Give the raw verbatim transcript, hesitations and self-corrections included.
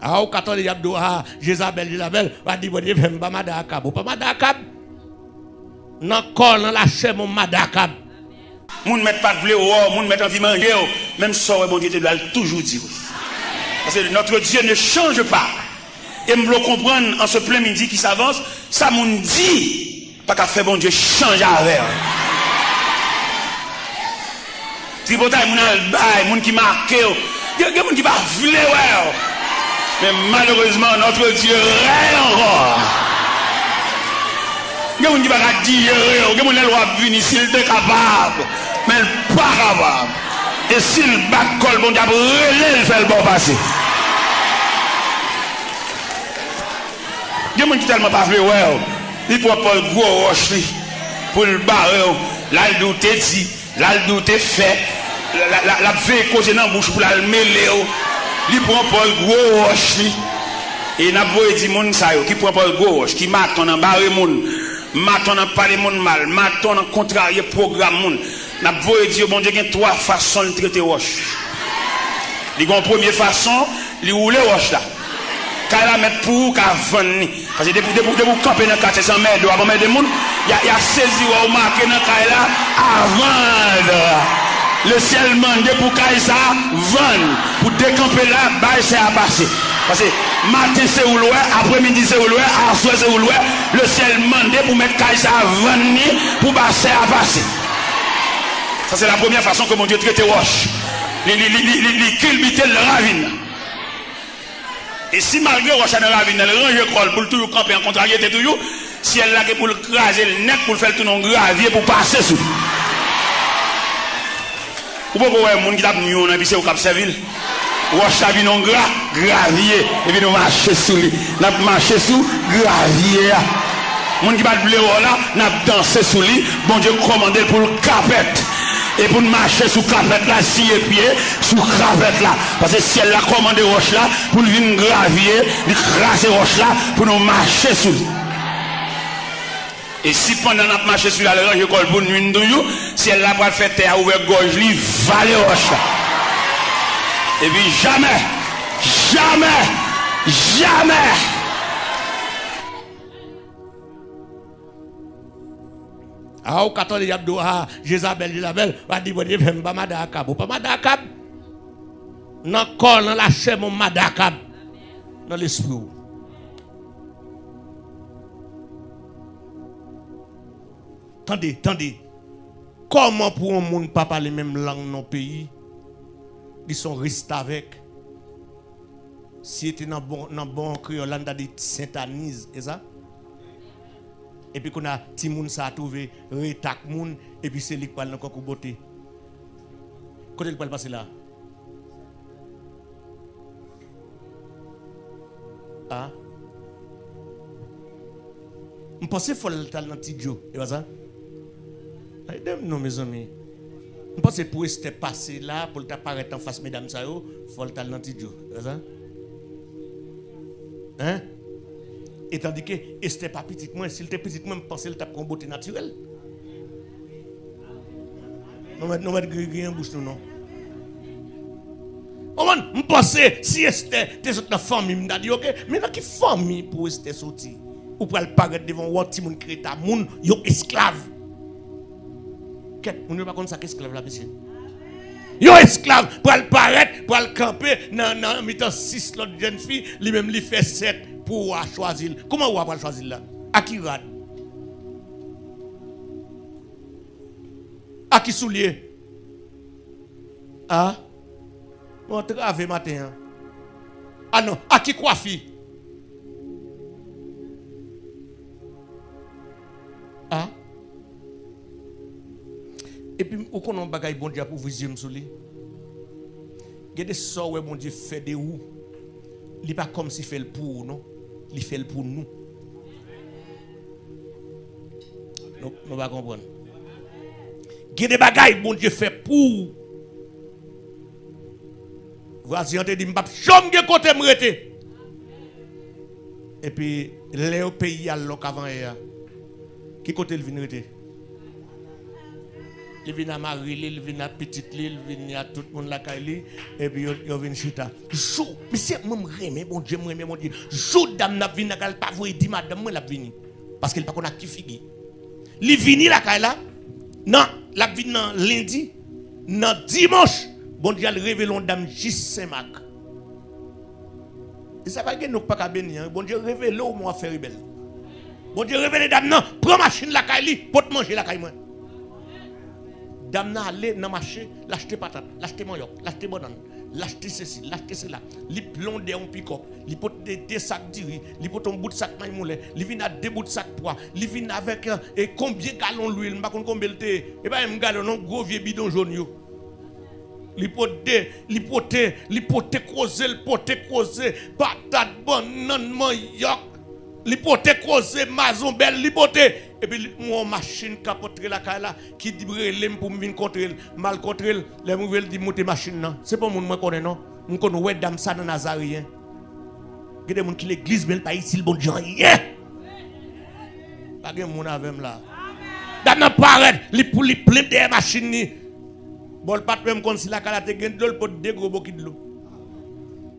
A, ou ka tande y ap di w, a, Jezabèl, Jezabèl, w a di, Bondye fè m pa madan Akab. Ou pa madan Akab. Nan kò w, nan lachè w, ou madan Akab. Moun mèt pa t vle w wè w, moun mèt anvi manje w, menm sa w wè Bondye te dwe al toujou di w. Paske notre Dieu ne change pas. E m vle w konprann, an se plen midi ki savans, sa moun di pa ka fè Bondye chanje avè w. Tripotay moun al bay, moun ki make w. Gen, gen moun ki pa vle wè w. Men malerezman, notre Dieu règne ankò. Gen moun ki pa ka dijere w. Gen moun lè l w ap vini, si l te kapab. Men l pa kapab. E si l bat kò l, Bondye ap rele l, fè l ba w pase. Gen moun ki tèlman pa vle wè w, li pran pòl gwo wòch li pou l bare w. L al di w te di, l al di w te fè, l, l, l, l ap veye koze nan bouch ou pou l al mele w. Li pran pòl gwo wòch li. E n ap voye di moun sa yo ki pran pòl gwo wòch, ki maton nan bare moun, maton nan pale moun mal, maton nan kontrarye pwogram moun. N ap voye di yo, Bondye gen twa fason l trete wòch. Li gen yon premye fason, li woule wòch la. Kay la mèt pou ou ka vann li. Paske depi, depi, depi w kanpe nan katye, se anmède w ap anmède moun. Y a, y a sezi wè w make nan kay la, a vann. Le syèl mande pou kay sa a vann. Pou dekanpe la, bay sè a pase. Paske maten se ou l wè, apremidi se ou l wè, aswè se ou l wè. Le syèl mande pou mèt kay sa a vann li, pou ba sè a pase. Sa se la premyè fason ke Bondye trete wòch. Li, li, li, li, li, li kilbite l nan ravin nan. E si malgre wòch la nan ravin nan, li ranje kò l pou l toujou kanpe an kontraryete toujou, syèl la gen pou l kraze l nèt pou l fè l tounen yon gravye pou pase sou li. Ou poko wè moun ki t ap nwi w nan epi se ou k ap sèvi l? Wòch la vin yon gra, gravye, epi nou mache sou li. N ap mache sou gravye a. Moun ki pa t vle wè w la, n ap danse sou li. Bondye kòmande l pou l kapèt. E pou n mache sou kapèt la, siye pye sou kapèt la. Paske syèl la kòmande wòch la pou l vin gravye, li kraze wòch la pou nou mache sou li. E si pandan n ap mache sou li, l al ranje kò l pou nwi n toujou, syèl la pral fè tè a ouvè gòj li, vale wòch la. Epi jamè, jamè, jamè. A, ou ka tande y ap di w, a, Jezabèl, Jezabèl, w a di, Bondye fè m pa madan Akab. Ou pa madan Akab. Nan kò w, nan lachè w, ou madan Akab. Nan lespri w. Tande, tande. Kòman pou yon moun pa pale menm lang nan yon peyi? Li se yon restavèk. Si li te nan bon, nan bon kreyòl la, n ta di sentaniz, e sa? Epi kounye a, timoun sa a twouve retak moun, epi se li k pral nan konkou bote. Kote l pral pase la? A? M panse fò l t al nan Ti Djo, e pa sa? Ede m non, mezanmi. M panse pou Estè pase la, pou l ta parèt anfas medam sa yo, fò l t al nan Ti Djo, e pa sa? Hein? E tandike Estè pa pitit mwen, si l te pitit mwen, m panse l t ap gen yon bote natirèl. Nou mèt, nou mèt gri, griyen bouch nou, non. Konprann? M panse, si Estè te sot nan fanmi m, m ta di, oke, men nan ki fanmi pou Estè soti? Ou pral parèt devan yon timoun ki rete a moun, yon esklav. Kèt, moun yo pa konn sa k esklav la, mesye. Yon esklav pral parèt, pral kanpe nan, nan mitan sis lòt jèn fi, li menm li fè sèt pou wa chwazi l. Kòman wa pral chwazi l la? A ki rad? A ki soulye? A? Nou antrave maten an. A non, a ki kwafi? A? Epi ou konnen yon bagay Bondye ap ouvri zye m sou li. Gen de sa w wè Bondye fè de ou. Li pa kòmsi fè l pou ou, non. Li fè l pou nou. Nou, nou pa konprann. Gen de bagay Bondye fè pou ou. Vwazen an te di, "M p ap janm gen kote m rete." Epi, lè yo peyi a lòk avanyè a, ki kote l vin rete? Li vin a mari li, li vin a pitit li, li vin a tout moun lakay li, epi yo, yo vin chita. Jou, misye, mwen, m renmen Bondye, m renmen Bondye. Jou dam nan ap vin lakay la, l pa voye di madanm mwen l ap vini. Paske l pa konn ak ki figi. Li vini lakay la, nan, l ap vin nan lendi, nan dimanch, Bondye al revele yon dam jis Senmak. E sa pa gen nou k pa ka beni an. Bondye revele w, mwen ap fè rebèl. Bondye revele dam nan, pran machin lakay li, pot manje lakay mwen. Dam nan ale nan mache, l achte patat, l achte manyòk, l achte bannann, l achte sesi, l achte sela. Li plon dèyè yon pikòp, li pote de sak diri, li pote yon bout sak may moulen, li vin ak de bout sak pwa, li vin avèk e, e konbyen galon lwil, m pa konn konbyen l te ye. E pa menm galon non, gwo vye bidon jòn yo. Li pote, li pote, li pote koze, li pote koze, patat, bannann, manyòk. Li pote koze, mazonbèl, li pote. Epi li, m wè yon machin k ap antre lakay la, ki di rele m pou m vin kontre l. M al kontre l, lè m rive l di m moute machin nan. Se pa yon moun mwen konnen non. M konn wè dam sa nan Nazareyen. Gen de moun ki legliz, men l pa itil Bondye anyen. Pa gen moun avè m la. Dam nan parèt, li pou li plen dèyè machin li. Bon, l pa t menm konn si lakay la te gen dlo, l pot de gwo bokit dlo.